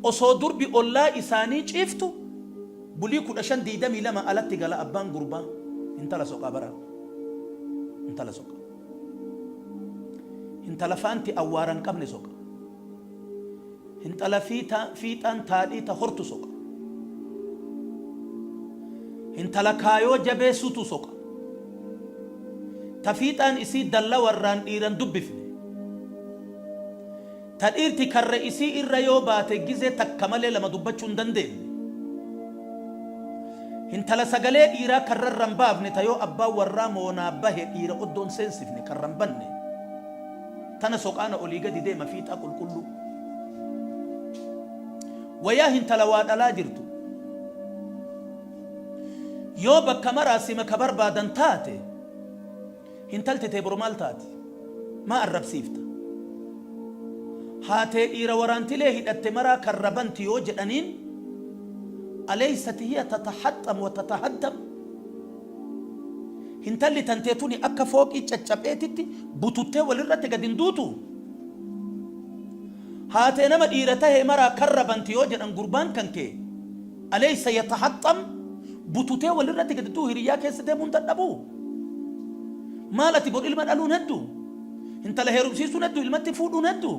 Osoo durbi ollaa isaanii ciiftu bulii 15 22 alatti gala abbaan gurbaa hintala soqaa bara hintala soqa hintala faanti awwaara hin qabne soqa hintala fiixaan taadhii ta hortu soqa hintala kaayoo jabeessutu soqa ta fiixaan isii dalla warraan dhiiran dubbifne Ta dhiirti karra isii irra yoo baate gizee takka malee lama dubbachuu hin dandeenne. Hintala sagalee dhiiraa karra irra hin baafne ta yoo abbaan warraa moonaa bahe dhiira oddoo hin seensifne karra hin banne. Tana soqaana olii gadi deema fiixaa qulqulluu. Wayaa hintala waa dhalaa jirtu. Yoo bakka maraa sima ka barbaadan taate Hintalti tee boru maal taati? Maa arrabsiifta? Haatee dhiira waraantilee hidhatte maraa karra banti yoo jedhaniin aleysat hiya tatahaxxam wa tatahaddam? Hintalli tantee tuni akka fooqii caccapheetitti bututtee walirratti gad hin duutuu? Haatee nama dhiira tahee maraa karra banti yoo jedhan gurbaan kan kee Aleysa yatahaxxam bututee walirratti gadi du'u hiriyyaa keessa deemuun dadhabuu? Maal ati bor ilma dhaluun heddu? Intala heerumsiisuun heddu? Ilmatti fuudhuun heddu?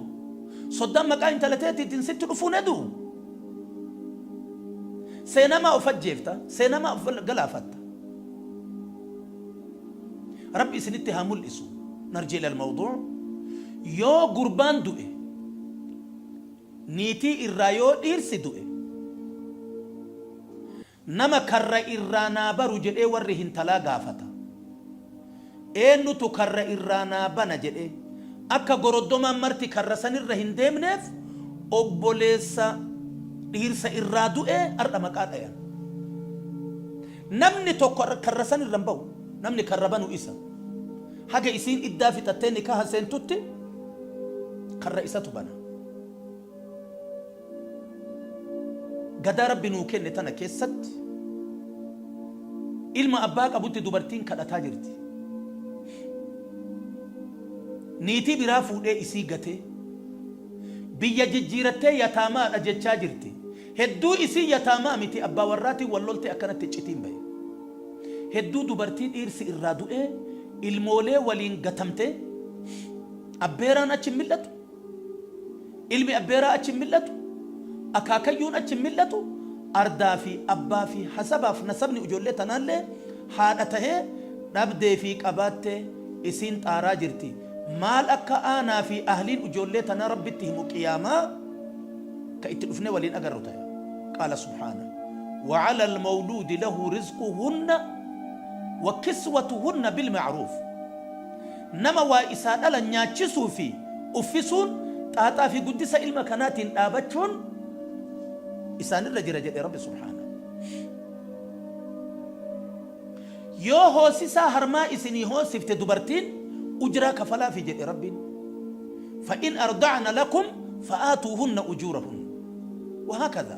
Soddaan maqaa intala teetiitiin sitti dhufuun hedu? Seenamaa of ajjeefta, seenamaa of galaafatta. Rabbi isinitti haa mul'isu. Narji ilal mawduu. Yoo gurbaan du'e Niitii irraa yoo dhiirsi du'e, nama karra irraa naa baru jedhee warri hintalaa gaafata. Eennutu karra irraa naa bana jedhee. Akka goroddomaan marti karra sanirra hin deemneef obboleessa dhiirsa irraa du'ee har'a maqaa dhayan. Namni tokko karra sanirra hin bahu. Namni karra banu isa. Haga isiin iddaa fixattee nikaha seentutti karra isatu bana. Gadaa Rabbi nuu kenne tana keessatti ilma abbaa qabutti dubartiin kadhataa jirti. Niitii biraa fuudhee isii gatee biyya jijjiirattee yataamaadha jechaa jirti. Hedduu isii yataamaa miti abbaa warraatiin wal loltee akkanatti iccitiin bahe. Hedduu dubartii dhiirsi irraa du'ee ilmoolee waliin gatamtee abbeeraan achi hin mil'atu, ilmi abbeeraa achi hin mil'atu, akaakayyuun achi hin mil'atu, ardaa fi abbaa fi hasabaaf nasabni ijoollee tanaallee haadha tahee dhabdee fi qabaattee isiin xaaraa jirti. Maal akka aanaa fi ahliin ijoollee tanaa Rabbitti himu qiyaamaa ka itti dhufnee waliin agarru taya. Qaala subhaana. Wa calal mawluudi lahu rizquhunna wa kiswatuhunna bilma'ruuf. Nama waa isaa dhalan nyaachisuu fi uffisuun xaaxaa fi guddisa ilma kanaatiin dhaabachuun isaanirra jira jedhe Rabbi subhaana. Yoo hoosisaa harmaa isinii hoosifte dubartiin ujraa kafalaafi jedhe Rabbiin. Fa in arda'na lakum fa'aatuuhunna ujuurahunna. Wahaakadha.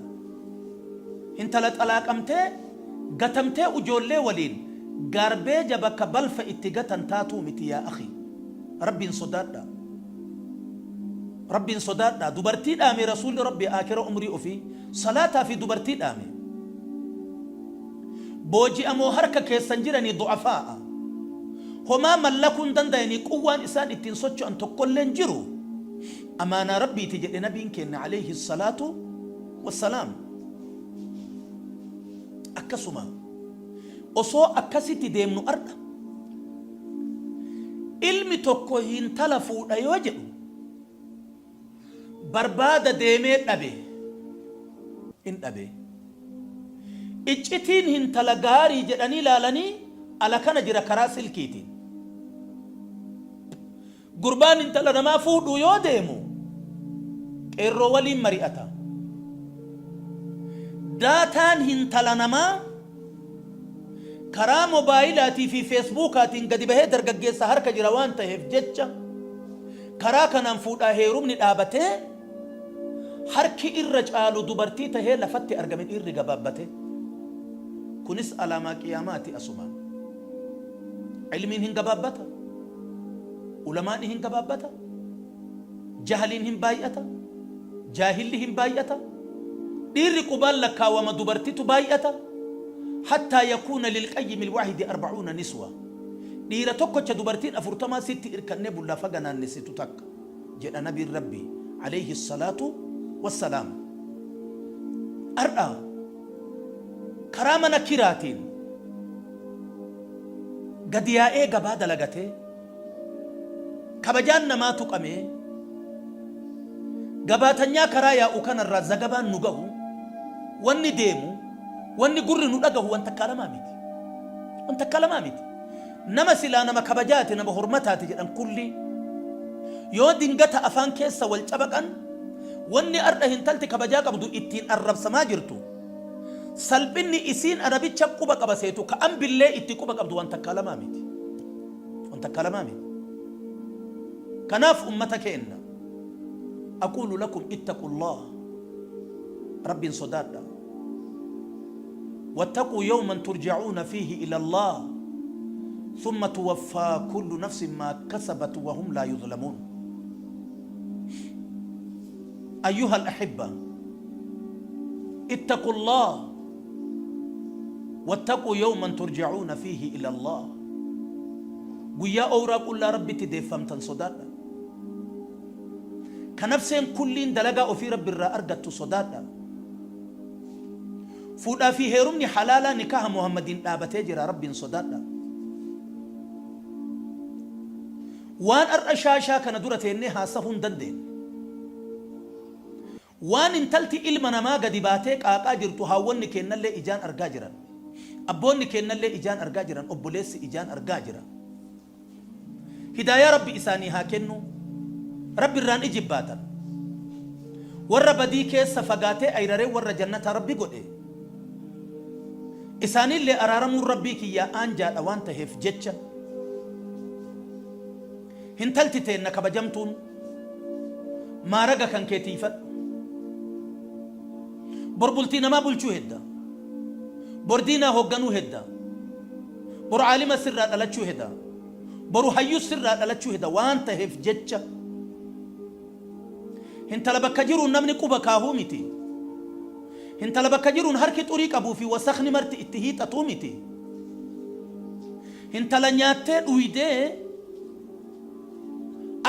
Hintala xalaaqamtee gatamtee ujoollee waliin gaarbeeja bakka balfa itti gatan taatuu miti yaa akhi. Rabbiin sodaadhaa. Rabbiin sodaadhaa. Dubartii dhaame Rasuulli Rabbi aakira umrii ofii salaataa fi dubartii dhaame. Booji'amoo harka keessan jiranii du'afaa'a. Homaa mallakuu hin dandayanii quwwaan isaan ittiin socho'an tokkolleen jiru. Amaanaa Rabbiiti jedhe nabiin keenna alayhi salaatu wassalaam. Akkasuma osoo akkasitti deemnu ardha ilmi tokko hintala fuudha yoo jedhu barbaada deemee dhabe in dhabe. Iccitiin hintala gaarii jedhanii laalanii ala kana jira karaa silkiitiin. Gurbaan intala namaa fuudhuu yoo deemu qeerroo waliin mari'ata. Daataan hintala namaa karaa mobaayilaatii fi feesbuukaatiin gadi bahee dargaggeessa harka jira waan taheef jecha karaa kanaan fuudhaa heerumni dhaabatee harki irra caalu dubartii tahee lafatti argame dhiirri gabaabbate. Kunis alaamaa qiyaamaati asumaan. Ilmiin hin gabaabbata. Ulamaani hin gabaabbata. Jahliin hin baay'ata. Jaahilli hin baay'ata. Dhiirri qubaan lakkaawama dubartitu baay'ata, hattaa yakuuna lilqayyimi alwaahidi arbacuuna niswa. Dhiira tokkocha dubartiin afurtamaa sitti irkannee bullaa faga naannessitu takka jedha nabiin Rabbii aleyhi salaatu wassalaam. Ar'a karaa mana kiraatiin gadi yaa'ee gabaa dalagatee kabajaan namaa tuqamee gabaatanyaa karaa yaa'u kanarraa zagabaan nu gahu, wanni deemu, wanni gurri nu dhagahu wan takkaa lamaa miti. Wan takkaa lamaa miti. Nama silaa nama kabajaati, nama hormataati jedhan kulli yoo dingata afaan keessa wal cabaqan, wanni ardha hintalti kabajaa qabdu ittiin arrabsamaa jirtu, salphinni isiin anabicha quba qaba seetu ka ambillee itti quba qabdu wan takkaa lamaa miti. Wan takkaa lamaa miti. Kanaaf ummata keenna, aquulu lakum ittaqullaah, Rabbiin sodaadha. Wattaquu yawman turja'uuna fiihi ila Allaah thumma tuwaffaa kullu nafsin maa kasabat wa hum laa yuzlamuun. Ayyuha al-ahibba, ittaqullaah wattaquu yawman turja'uuna fiihi ila Allaah. Guyyaa owraa qullaa Rabbitti deeffamtan sodaadha. Ka nafseen kulliin dalagaa ofii Rabbi irraa argattu sodaadha. Fuudhaa fi heerumni halaalaa nikaha Muhammadiin dhaabatee jira, Rabbiin sodaadha. Waan ar'a shaashaa kana dura teennee haasahuu hin dandeenne. Waan intalti ilma namaa gadi baatee qaaqaa jirtu haawwonni keennallee ijaan argaa jiran. Abboonni keennallee ijaan argaa jiran, obboleessi ijaan argaa jira. Hidaayaa Rabbi isaanii haa kennu, Rabbi irraan ijibbaatan. Warra badii keessa fagaatee ayraree warra jannataa Rabbi godhe. Isaaniillee araaramuun Rabbii kiyyaa aanjaadha waan taheef jecha hintalti teenna kabajamtuun maaraga kan kee tiiyfadhu. Bor bultii namaa bulchuu hedda. Bor diinaa hoogganuu hedda. Bor aalima sirraa dhalachuu heda. Boru hayyuu sirraa dhalachuu heda waan taheef jecha hintala bakka jiruun namni quba kaahuu miti. Hintala bakka jiruun harki xurii qabuu fi wasakni marti itti hiixatuu miti. Hintala nyaattee dhuydee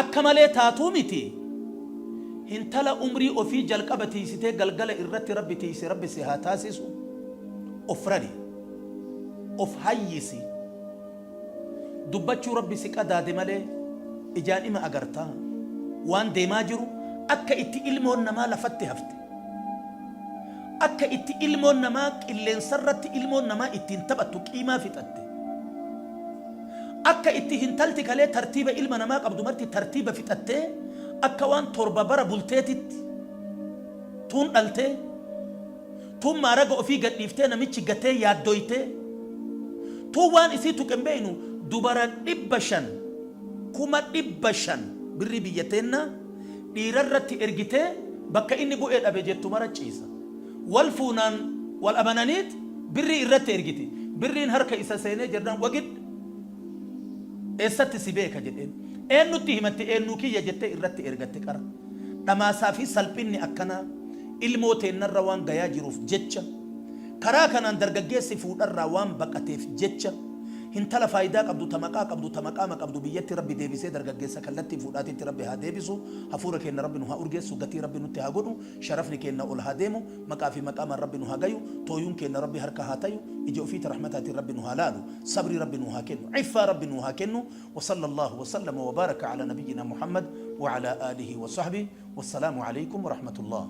akka malee taatuu miti. Hintala umrii ofii jalqaba tiiysitee galgala irratti Rabbi tiiyse Rabbi si haa taasisu. Of rari. Of hayyisi. Dubbachuu Rabbi si qadaade malee ijaan ima agarta. Waan deemaa jiru, akka itti ilmoon namaa lafatti hafte. Akka itti ilmoon namaa qilleensarratti ilmoon namaa ittiin taphattu qiimaa fixatte. Akka itti hintalti kalee tartiiba ilma namaa qabdu marti tartiiba fixattee akka waan torba bara bulteetitti tuun dhaltee, tuun maaraga ofii gadhiiftee namichi gatee yaaddoytee, tuun waan isii tuqe hin beeynu, dubara 500, 500,000 birrii biyya teennaa dhiirarratti ergitee bakka inni bu'ee dhabe jettu mara ciisa. Wal fuunaan wal amananiit birrii irratti ergiti. Birriin harka isa seenee jennaan wagid eessatti si beeka jedheen. Eennutti himatti eennuu kiyya jettee irratti ergatte qara. Dhamaasaa fi salphinni akkanaa ilmoo teennarra waan gayaa jiruuf jecha, karaa kanaan dargaggeessi fuudharraa waan baqateef jecha, hintala faaydaa qabdu ta maqaa qabdu ta maqaama qabdu biyyatti Rabbi deebisee dargaggeessa kallattii fuudhaatitti Rabbi haa deebisu. Hafuura keenna Rabbi nu haa urgeessu, gatii Rabbi nutti haa godhu, sharafni keenna ol haa deemu, maqaa fi maqaamaan Rabbi nu haa gayu, tooyuun keenna Rabbi harka haa tayu, ija ufii ta rahmataatiin Rabbi nu haa laalu, sabrii Rabbi nuu haa kennu, iffaa Rabbi nuu haa kennu. Wa sallallaahu wa sallama wa baaraka alaa nabiyyinaa Muhammad wa alaa aalihi wa sahbihi. Wassalaamu aleykum wa rahmatullaah.